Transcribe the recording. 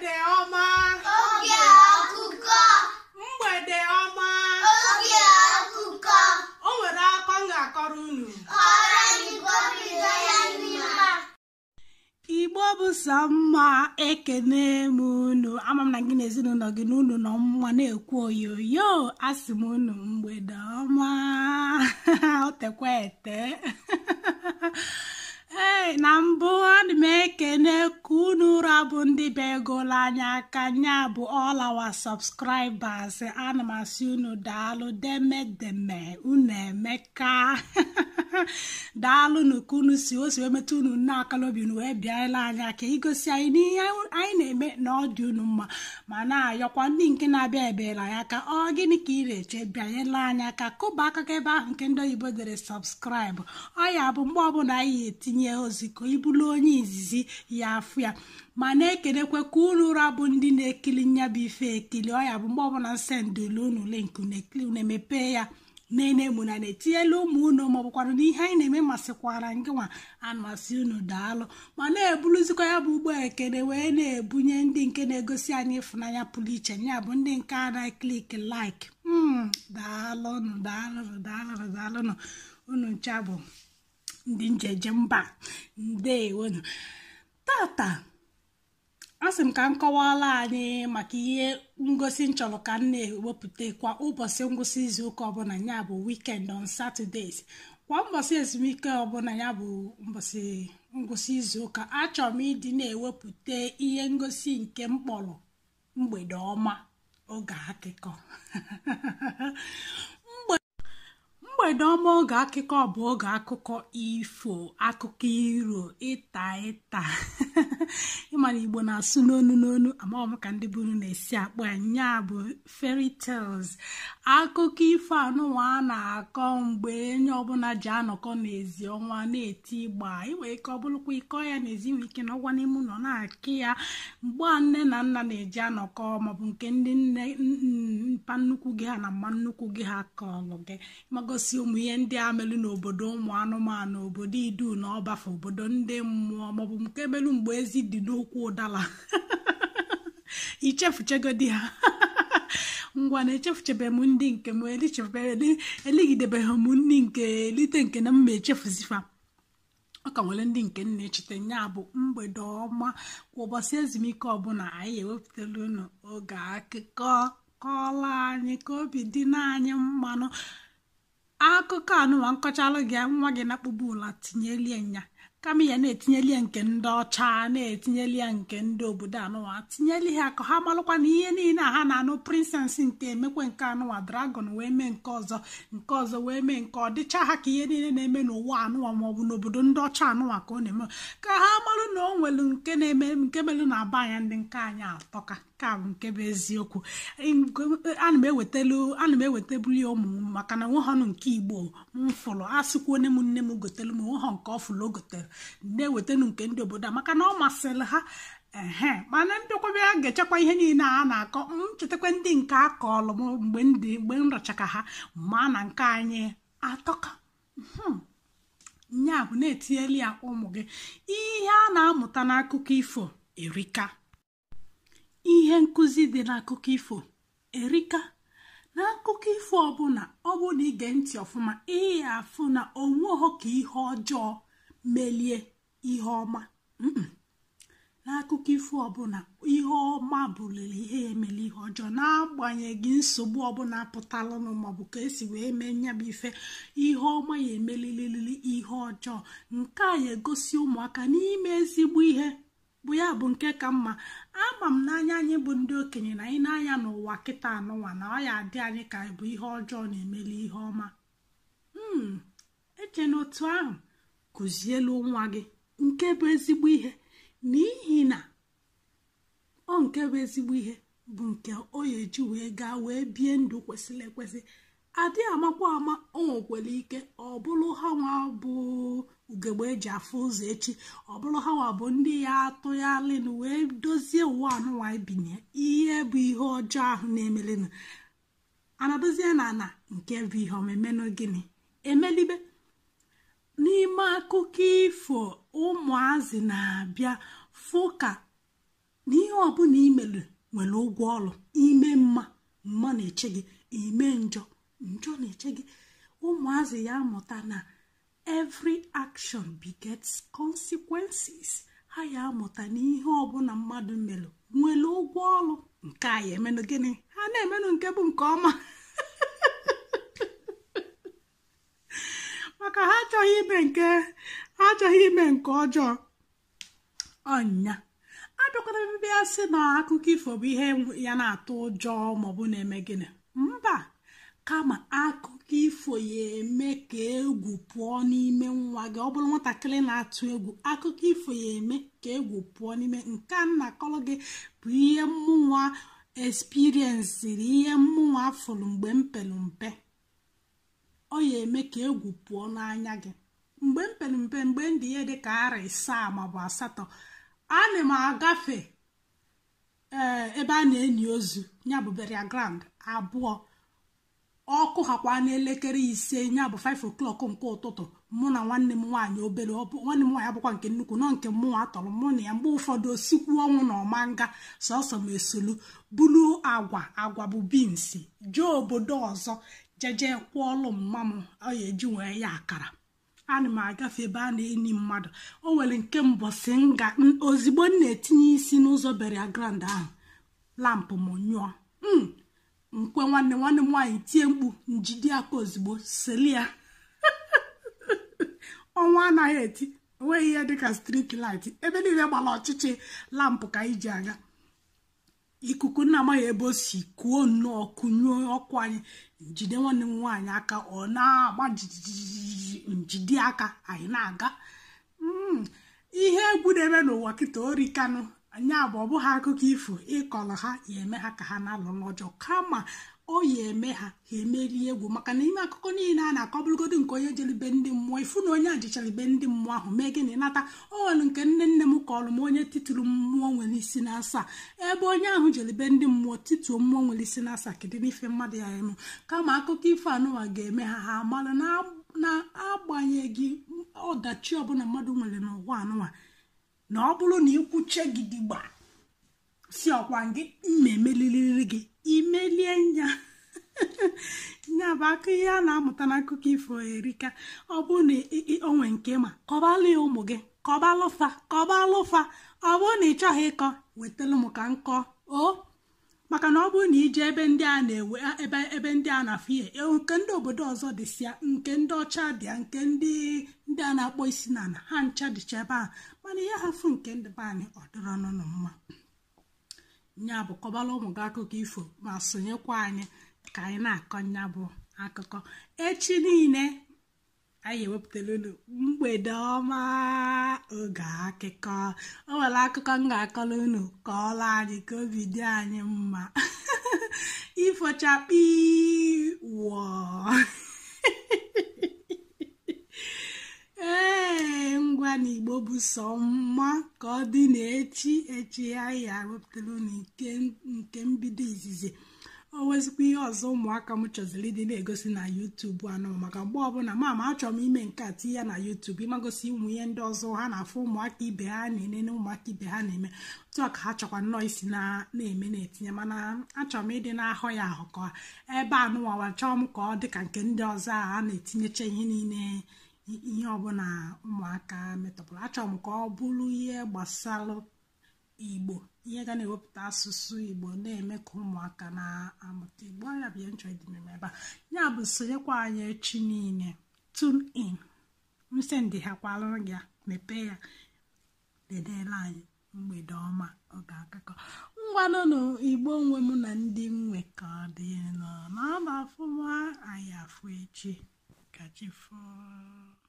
Mgbede ọma. Oge akụkọ. Mgbede ọma. Oge akụkọ. O nwere akọ m ga-akọrọ unu. Kọrọ anyị ka obi dị anyị mma. Igbo bụ sọ mma, ekene m unu. Ama m na gị na ezinụlọ gị na unu nọ mma na-ekwu oyoyo. Asị m unu mgbede ọma. O tekwa ete. Ee, na mbụ ana m ekene ka unu rabụ ndị bịagola anya aka nya bụ all our subscribers. Ana m asị unu daalụ demedeme, unu emeka. Daalụnụ ka unu si o si wee metụ unu n'akala obi unu wee bịala anya ka igosi anyị n'ihe anyị na-eme na ọ dị unu mma, ma na-ayọkwa ndị nke na-abịa ebela ya aka. Ọ gịnị ka ị na-eche? Bịanyela anya aka, kụba aka gị ebe ahụ nke ndị oyibo dere subscribe. Ọ ya bụ mgbe ọbụla anyị etinye ozi ka ị bụrụ onye izizi ya afụ ya. Ma na-ekelekwe ka unu rabụ ndị na-ekili nya bụ ife ekili. Ọ ya bụ mgbe ọbụla nsendụlu unu link unu ekili, unu emepee ya nene mụ na na-etinyela ụmụ unu, ma ọ bụkwara na ihe anyị na-eme masịkwara ngị nwa. Anụmasị unu daalụ, ma na-ebuluzikwa ya bụ ụgbọ ekene wee na-ebunye ndị nke na-egosi anyị ịfụnanya pụrụ iche, ya bụ ndị nke a na-eklik like. Daalụnụ daalụnụ daalụnụ daalụnụ unu ncha bụ ndị njeje mba, ndewonu. Tata asị m ka m kọwala anyị maka ihe ngosi m chọrọ ka m na-ewepụta kwa ụbọchị ngwụsị izuụka ọbụla, ya bụ weekend on Saturdays. Kwa mbọsị ezumike ọbụla, ya bụ mbọsị ngwụsị izuụka, achọrọ m ịdị na-ewepụta ihe ngosi nke m kpọrọ mgbede ọma oge akụkọ. Mgbede ọma oge akụkọ bụ oge akụkọ ifo, akụkọ iro, ịta ịta. Ịmara Igbo na-asụ n'onu n'onu, amaghị m ka ndị buru na-esi akpọ ya, nya bụ fairy tales. Akụkọ ifo anụnwa a na-akọ mgbe onye ọbụla ji anọkọ n'ezi ọnwa na-eti ịgba. Inwe ike ọ bụrụkwa ịkọ ya n'ezi, inwe ike na ọgwa n'ime ụlọ na-akị ya mgbe a nne na nna na-eji anọkọ, maọbụ nke ndị nne mpa nnukwu gị ha na mma nnukwu gị ha kọlụ gị, magosi ụmụ ihe ndị a melu n'obodo ụmụ anụmanụ, obodo idu na ọbafe, obodo ndị mmụọ, maọbụ nke melu mgbe ezi dị n'okwu ụdala. Ichefuchegodi ha. Ngwa na echefuchebe m ndị nke m, eligidebeghị m ndị nke elite nke na mma echefuzifa. Ọ ka nwere ndị nke nna echete. Nya bụ mgbede ọma kwa ụbọchị ezumike ọbụla anyị ewepụtara unu oge akụkọ kọọla anyị ka obi dị n'anyị mmanụ. Akụkọ anụnwa nkọchalụ gị nwa gị na-akpụbu ụla, tinyelie nya kama ya na-etinyeli nke ndị ọcha, na-etinyeli ya nke ndị obodo anụnwa, tinyeli ha ka ha malụkwa na ihe niile a ha na-anụ princess nke emekwe nke anụnwa, dragon wee mee nke ọzọ, nke ọzọ wee mee nke ọ dịcha ha ka ihe niile na-eme n'ụwa anụnwa maọbụ n'obodo ndị ọcha anụnwa ka ọ na-eme, ka ha malụ na o nwere nke na-eme nke melụ na aba anya ndị nke anyị atọka. Nke a bụ nke bụ eziokwu. Ana m ewetebuli ụmụ m maka na nweghọnụ nke Igbo m fụrụ, asịkwa onye m nne m gotelu m nweghọ nke ọ fụrụ o gotere, na-ewetanu nke ndị obodo a maka na ọ masịrị ha. Ehe, mana mbịakwabịa ga-echekwa ihe niile a na-akọ m, chetakwa ndị nke akọọlụ m mgbe m rachaka ha ma na nke anyị atọka. Nya bụ na-etinyeli ya ụmụ gị ihe a na-amụta n'akụkọ ifo erika. Ihe nkụzi dị n'akụkọ ifo erika. N'akụkọ ifo ọbụla ọ bụ na ige ntị ọfụma, ihe afụ na onweghọ ka ihe ọjọọ melie ihe ọma. N'akụkọ ifo ọbụla ihe ọma bụliri ihe emeli ihe ọjọọ, n'agbanyeghị nsogbu ọbụla pụtalụnụ maọbụ ka esi wee mee nya bụ ife, ihe ọma ya emelilili ihe ọjọọ. Nke a ya egosi ụmụaka n'ime ezigbo ihe bụ ya bụ nke ka mma. Ama m n'anya anyị bụ ndị okenye na anyị na-anya n'ụwa kịta anụnwa na ọ ya adị anyị ka bụ ihe ọjọọ na-emeli ihe ọma. Eche n'otu ahụ kụzielu nwa gị nke bụ ezigbo ihe, n'ihi na ọ nke bụ ezigbo ihe bụ nke o ya eji wee gaa wee bie ndụ kwesịrị ekwesị. Adị amakwa ama, o nwekwara ike ọ bụrụ ha nwa bụ ugegbe eji afụ ụzọ echi, ọ bụrụ ha nwa bụ ndị ya atụghalịnụ wee dozie ụwa anụnwa ebinye ihe bụ ihe ọjọọ ahụ na-emelenụ, anadozie na ana nke bụ ihe omemenụ gịnị emelibe. N'ime akụkọ ifo ụmụazị na-abịa fụ ka Na ihe ọbụla imelu nwere ụgwọ ọrụ. Ime mma, mma na-eche gị. Ime njọ, njọ na-eche gị. Ụmụazị ya amụta na every action begets consequences. Ha ya amụta na ihe ọbụla mmadụ melụ nwere ụgwọ ọrụ. Nke a ya emenụ gịnị? Ha na-emenụ nke bụ nke ọma, maka ha achọghị ime nke ha achọghị ime nke ọjọọ. Ọnya abịakwara bịa sị na akụkọ ifo bụ ihe ya na-atụ ụjọ maọbụ na-eme gịnị. Mba, kama akụkọ ifo ya eme ka egwu pụọ n'ime nwa gị. Ọ bụrụ nwatakịrị na-atụ egwu, akụkọ ifo ya eme ka egwu pụọ n'ime. Nke a na-akọrọ gị bụ ihe mmụnwa esperiensiri, ihe mmụnwa fụrụ mgbe m pere mpe. Ọ ya eme ka egwu pụọ n'anya gị. Mgbe m pere mpe, mgbe m dị ihe dị ka arọ 7 maọbụ 8, ana m agafe ebe a na-enyi ozu, ya bụ burial ground 2. Ọkụ hakwa n'elekere 5, ya bụ 5 o'clock nke ụtụtụ. Mụ na nwanne m nwaanyị obere, nwanne m nwaanyị abụkwa nke nnukwu nọ nke mụnwa atọrọ mụ na ya. Mgbe ụfọdụ osikwu ọnwụ na ọmanga sọsọ m esolu bulu agwa bụ binsi jee obodo ọzọ jeje kwụọlụ mma m ọ ya eji wee ya akara. Ana m agafe ebe a na-eni mmadụ. O nwere nke mbọsị nga ozigbo m na-etinye isi n'ụzọ burial ground ahụ, lampụ m nyụọ. Nkwe nwanne m nwaanyị tie mkpu, njide aka ozigbo seli ya. Ọnwa anaghị eti, onweghị ihe dịka street light, ebe niile gbara ọchịchị, lampụ ka anyị ji aga. Ikuku nna amaghị ebe o si kuo nnọọ kụnyụọ ọkụ anyị. Njide nwanne m nwaanyị aka, ọ na-agba jijiji, njide aka anyị na-aga. Ihe egwu na-eme n'ụwa kịta orikanụ anya bụ ọ bụghị akụkọ ifo ịkọrọ ha ya eme ha ka ha na-alụ n'ọjọọ, kama ọ ya eme ha ha emerie egwu. Maka na ime akụkọ niile a na-akọ bụrụgodo nke onye jere ibe ndị mmụọ, ifu na onye a jechara ibe ndị mmụọ ahụ mee gịnị nata. O nwere nke nne nne m kọrọ m, onye titụrụ mmụọ nwere isi na asaa. Ebe onye ahụ jere ibe ndị mmụọ tituo mmụọ nwere isi na asaa, kedu n'ife mmadụ ya eme? Kama akụkọ ifo anụwa ga-eme ha ha amara na agbanyeghị ọdachi ọbụla mmadụ nwere n'ụwa anụwa, na ọ bụrụ na ikwuche gidigba si ọkwa gị mma emeliriri gị, imelie nya. Nya bụ akụ ihe a na-amụta n'akụkọ ifo erika. Ọ bụrụ na onwe nke ma kọbalụ ya ụmụ gị, kọbalụfa kọbalụfa. Ọ bụrụ na ị chọghị ịkọ, wetara m ka m kọọ o. Maka na ọ bụrụ na ije ebe ndị a na-ewe ebe ndị a na-afụ ihe, nke ndị obodo ọzọ dịsịa, nke ndị ọcha dị ya, nke ndị a na-akpọ isi n'ala ha ncha dịcha ebe ahụ, mana ihe ha fụ nke ndị be anyị ọ dịrọ n'ụnụ mma. Nya bụ kọbara ụmụ gị akụkọ ifo ma sonyekwa anyị ka anyị na-akọ nya bụ akụkọ. Echi niile anyị ewepụtara unu mgbede ọma oge akụkọ. O nwere akụkọ m ga-akọrọ unu, kọọrọ anyị ka obi dị anyị mma. Ifochakpi wụọ. Ee, ngwa na Igbo bụ sọ mma ka ọ dị n'echi echi anyị ewepụtara unu nke mbido izizi. O wezikwa ihe ọzọ ụmụaka m chọziri ịdị na-egosi na YouTube anọ, maka mgbe ọbụla mama achọrọ m ime nke a tinye ya na YouTube, ịmagosi ụmụ ihe ndị ọzọ ha na-afụ ụmụaka ibe ha na-enene, ụmụaka ibe ha na-eme otu a ka ha chọkwa nnọọ isi na-eme na-etinye. Mana achọrọ m ịdị na-ahọ ya ahụ ka ebe anụnwawa chọọ m ka ọ dị ka nke ndị ọzọ a na-etinyecha ihe niile, ihe ọbụla ụmụaka metọpụrụ. Achọrọ m ka ọ bụrụ ihe gbasara Igbo, ihe ga na-ewepụta asụsụ Igbo, na-eme ka ụmụaka na-amụta Igbo. Ya bụ ihe nchọ ịdị na-eme ebe a. Ya bụ sonyekwa anyị echi niile. Tune in, nsendị ha kwalụrụ gị ya, mepee ya, dedela anyị mgbede ọma oge akụkọ. Ngwanụnụ Igbo nwe m na ndị nwe ka ọ dị nọ na afụma anyị afụ echi. Ka chi fọọ.